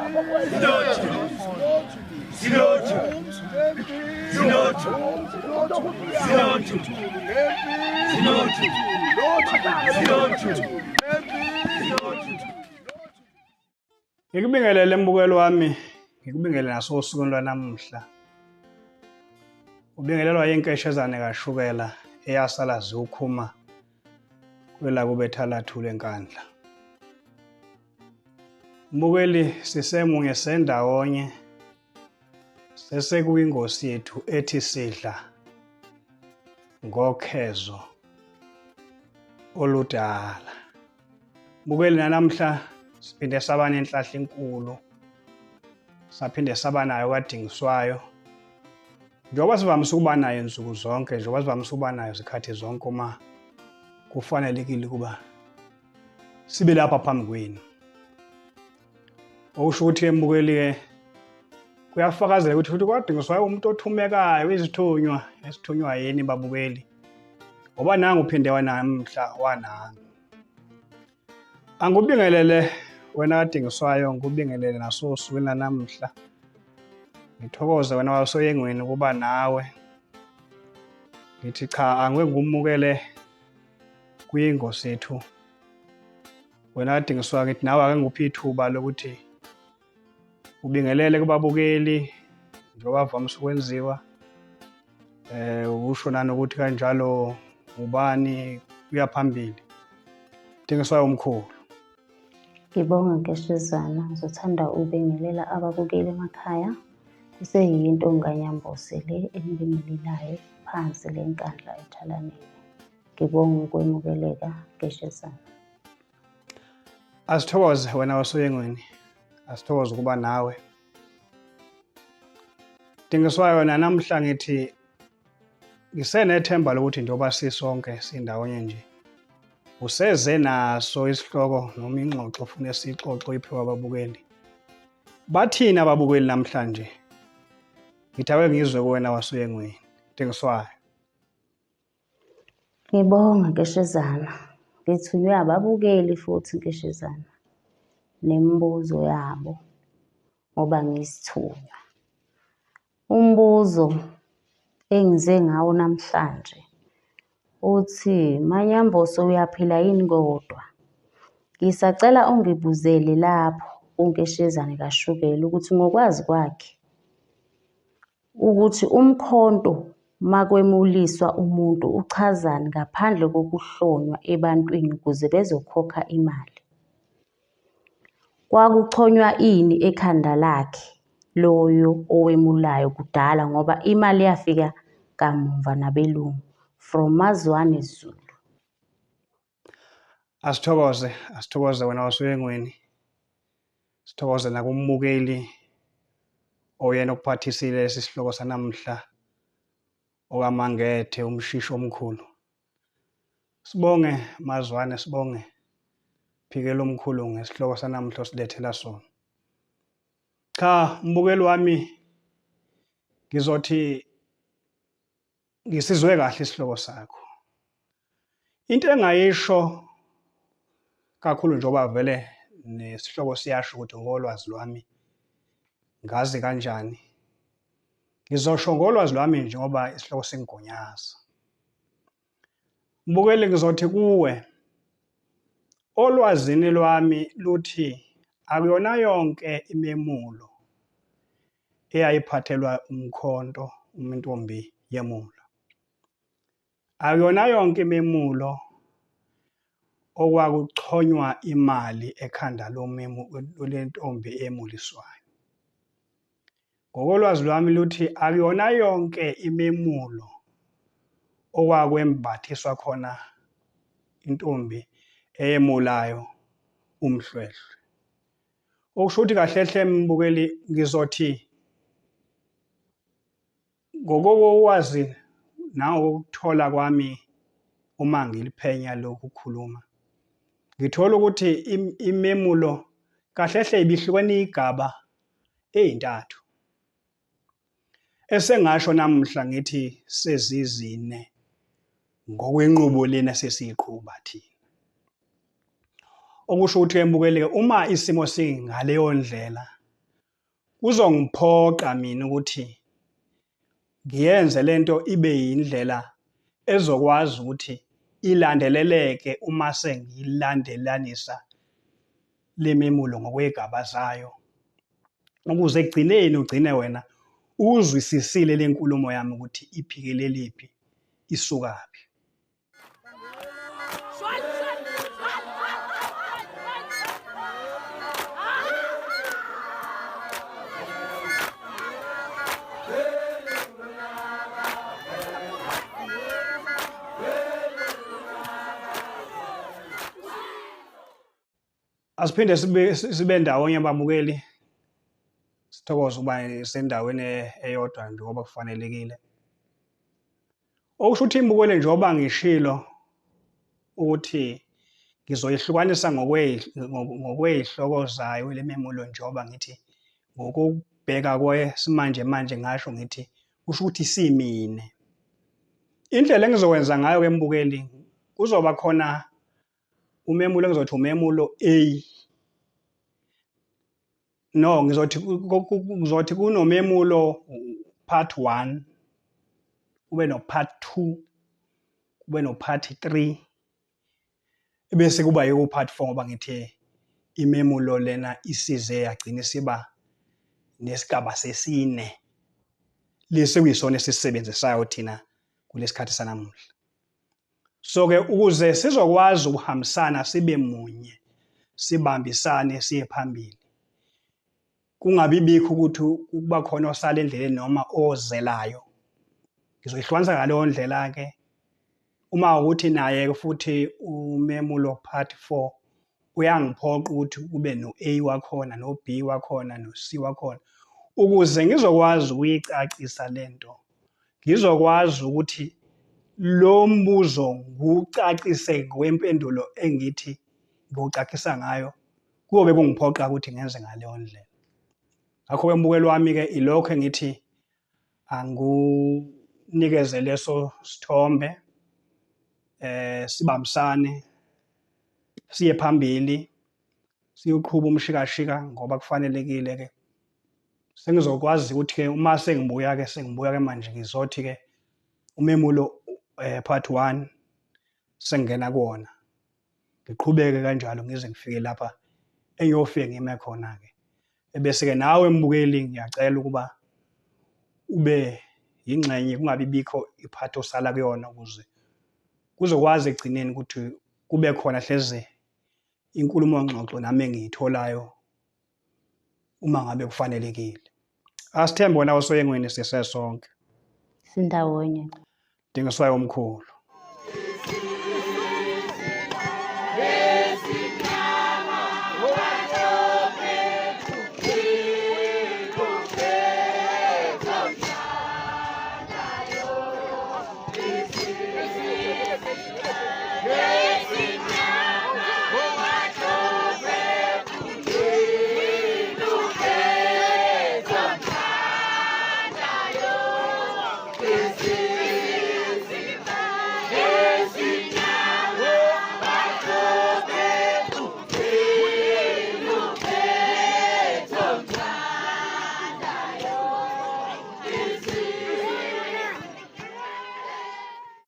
Silothu. Silothu. Silothu. Silothu. Silothu. Silothu. Ngikubingelele mbukelo wami, ngikubingelele nasosukwini lwanamuhla. Ubingelelwa inkeshezane kashukela eyasala ziwukhuma kwelakubo eThalathule eNkandla. Mbukeli, sisemunye sendawonye sesekuyingosi yethu ethi sidla ngokhezo oludala. Mbukeli, nanamhla siphinde saba nenhlahla enkulu, saphinde saba nayo kwadingiswayo, njengoba sivamise ukuba nayo nsuku zonke, njengoba sivamise ukuba nayo zikhathi zonke uma kufanelekile ukuba sibe lapha phambi kwenu. Okusho ukuthi embukeli-ke kuyafakazela ukuthi futhi kwadingiswayo umuntu othumekayo, izithunywa esithunywa yini babukeli, ngoba nangu uphinde wanamhla wanangu. Angikubingelele wena kadingiswayo, ngikubingelele nasosukwini lanamhla. Ngithokoze wena wasoyengweni ukuba nawe. Ngithi cha, angike ngumukele kuyingosi yethu. Wena kadingiswayo, ngithi nawe ake ngikuphe ithuba lokuthi ubingelele kubabukeli njengoba vamise ukwenziwa. Usho nanokuthi kanjalo ubani kuya phambili. Dingiswayo omkhulu. Ngibonga Nkeshezana, ngizothanda ukubingelela ababukeli emakhaya. Kuseyinto kaNyambose le enibingelelayo phansi le Nkandla eThalaneni. Ngibonga ukwemukeleka Nkeshezana. Asithokoze wena wasoyengweni, asithokoze ukuba nawe. Dingiswayo, namhla ngithi ngisenethemba lokuthi njengoba sisonke sindawonye nje, useze naso isihloko noma ingxoxo ofuna sixoxe iphiwe ababukeli. Bathini ababukeli namhlanje? Ngithi ake ngizwe kuwena wasuyengweni. Dingiswayo. Ngibonga Nkeshezana, ngithunywe ababukeli futhi Nkeshezana nemibuzo yabo ngoba ngiyisithunywa. Umbuzo engize ngawo namhlanje uthi, Manyambose uyaphila yini kodwa? Ngisacela ungibuzele lapho uNkeshezane kaShukela ukuthi ngokwazi kwakhe ukuthi umkhonto makwemuliswa umuntu uchazani ngaphandle kokuhlonywa ebantwini ukuze bezokhokha imali. Kwakuchonywa ini ekhanda lakhe loyo owemulayo kudala ngoba imali yafika kamumva nabelungu. From Mazwane Zulu. Asithokoze, asithokoze wena wasuyengweni. Sithokoze nakumbukeli oyena okuphathisile lesi sihloko sanamhla okaMangethe umshishi omkhulu. Sibonge Mazwane, sibonge Phikelo omkhulu ngesihloko sanamhla osilethela sona. Cha, mbukeli wami, ngizothi ngisizwe kahle isihloko sakho. Into engayisho kakhulu njengoba vele nesihloko siyasho ukuthi ngolwazi lwami ngazi kanjani. Ngizosho ngolwazi lwami njengoba isihloko singigunyaza. Mbukeli, ngizothi kuwe olwazini lwami luthi akuyona yonke imemulo eyayiphathelwa umkhonto umintombi yemula. Akuyona yonke imemulo okwakuchonywa imali ekhanda lomemu lentombi emuliswayo. Ngokolwazi lwami luthi akuyona yonke imemulo okwakwembathiswa khona intombi eyemulayo umhlwehlwe. Okusho ukuthi kahle hle mbukeli, ngizothi ngokokwazi nangokuthola kwami uma ngiliphenya lokhu kukhuluma, ngithola ukuthi imemulo kahle hle ibihlukene igaba ezintathu. Esengasho namuhla ngithi sezizine ngokwenqubo lena sesiyiqhuba thina. Okusho ukuthi embukeli uma isimo singaleyo ndlela, Kuzongiphoqa mina ukuthi ngiyenze lento ibe yindlela ezokwazi ukuthi ilandeleleke uma sengilandelanisa le memulo ngokwey'gaba zayo ukuze ekugcineni ugcine wena uzwisisile le nkulumo yami ukuthi iphikelelephi isukaphi. Asiphinde sibe ndawonye babukeli, sithokoze ukuba sendaweni eyodwa njengoba kufanelekile. Okusho ukuthi imbukeli njengoba ngishilo ukuthi ngizoyihlukanisa ngokwey'hloko zayo le memulo njengoba ngithi ngokubheka kwesimanje manje ngasho ngithi kusho ukuthi simine. Indlela engizokwenza ngayo-ke mbukeli kuzoba khona umemulo engizothi umemulo A no ngizothi ngizothi kunomemulo part 1 kube no part 2 kube no part 3 ebese kuba yiku part 4 ngoba ngithe imemulo lena isize yagcina isiba nesigaba sesine lesi kuyisona esisisebenzisayo thina kulesikhathi sanamuhla. So ke ukuze sizokwazi ukuhambisana sibe munye sibambisane siye phambili kungabi bikho ukuthi ukuba khona osala endleleni noma ozelayo ngizoyihlukanisa ngaleyo ndlela ke uma ukuthi naye futhi umemulo part 4 uyangiphoqa ukuthi kube no-A wakhona no-B wakhona no-C wakhona ukuze ngizokwazi ukuyicacisa lento ngizokwazi ukuthi lo mbuzo ngiwucacise ngokwempendulo engithi ngiwucacisa ngayo kuyobe kungiphoqa ukuthi ngenze ngaleyo ndlela ngakho-ke mbukelo wami-ke ilokho engithi angunikeze leso sithombe eh sibambisane siye phambili siyoqhuba umshikashika ngoba kufanelekile ke sengizokwazi ukuthi ke uma sengibuya ke sengibuya ke manje ngizothi ke umemulo eh, part 1 sengena kuwona ngiqhubeke kanjalo ngize ngifike lapha engiyofike ngime khona-ke ebese-ke nawe mbukeli ngiyacela ukuba ube yingxenye kungabi bikho iphathi osala kuyona ukuze kuzokwazi ekugcineni ukuthi kube khona hleze inkulumo ngxoxo nami engiyitholayo uma ngabe kufanelekile. Asithembe wena osoyengweni sisesonke. Sindawonye. Dingiswayo omkhulu.